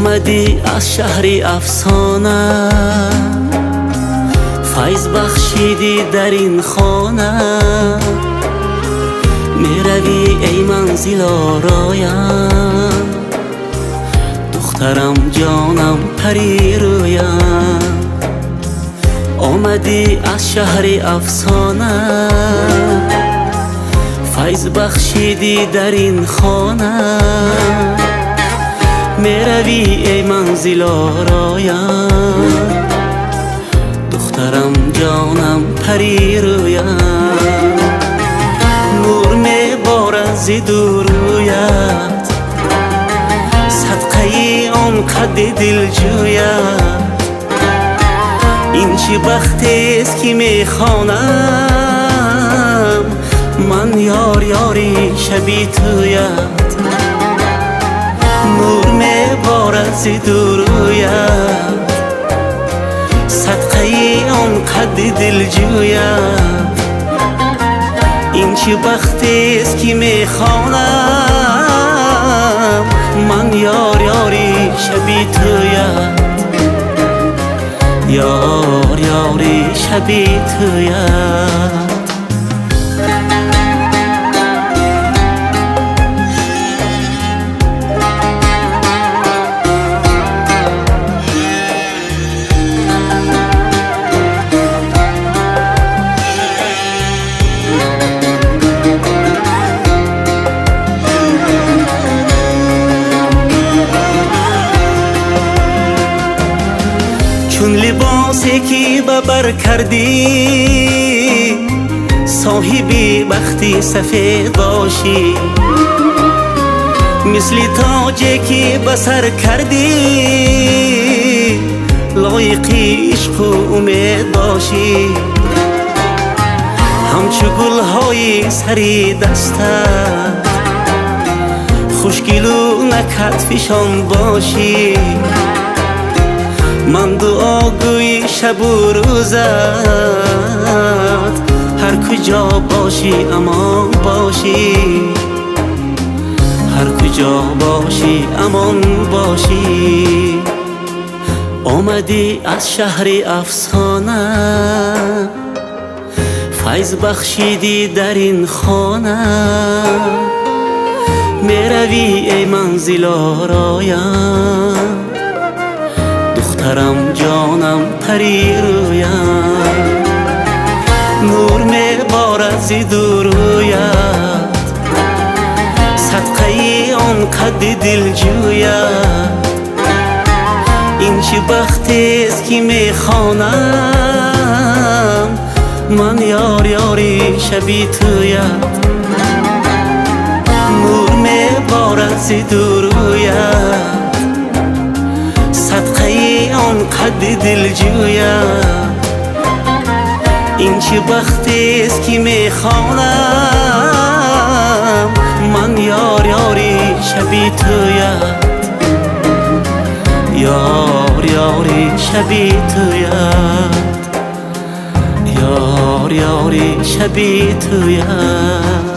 Омадӣ аз шаҳри афсона, файз бахшидӣ дар ин хона. Меравӣ эй манзил ороям, духтарам ҷонам парӣ рӯям. Омадӣ аз шаҳри афсона, файз бахшидӣ дар ин хона. Меравӣ эй манзил ороям, духтарам ҷонам парӣ рӯям. Нур меборад зи дурӯят, садқаи он қадди дилҷӯят. Ин чӣ бахтест ки мехонам, ман ёр ёри шаби туят. Нур меборад зи дурӯят, садқаи он қадди дилҷӯят. Ин чӣ бахтест ки мехонам, ман ёр ёри шаби туят. Ёр ёри шаби туят. Чун либосе ки ба бар кардӣ, соҳиби бахти сафед бошӣ. Мисли тоҷе ки ба сар кардӣ, лоиқи ишқу умед бошӣ. Ҳамчу гулҳои сари дастат, хушгилу накатфишон бошӣ. Ман дуогӯи шабу рӯзат, ҳар куҷо бошӣ амон бошӣ. Ҳар куҷо бошӣ амон бошӣ. Омадӣ аз шаҳри афсона, файз бахшидӣ дар ин хона. Меравӣ эй манзил ороям, духтарам ҷонам парӣ рӯям. Нур меборад зи дурӯят, садқаи он қадди дилҷӯят. Ин чӣ бахтест ки мехонам, ман ёр ёри шаби туят. Нур меборад зи дурӯят, садқаи он қадди дилҷӯят. Ин чӣ бахтест ки мехонам, ман ёр ёри шаби туят. Ёр ёри шаби туят. Ёр ёри шаби туят.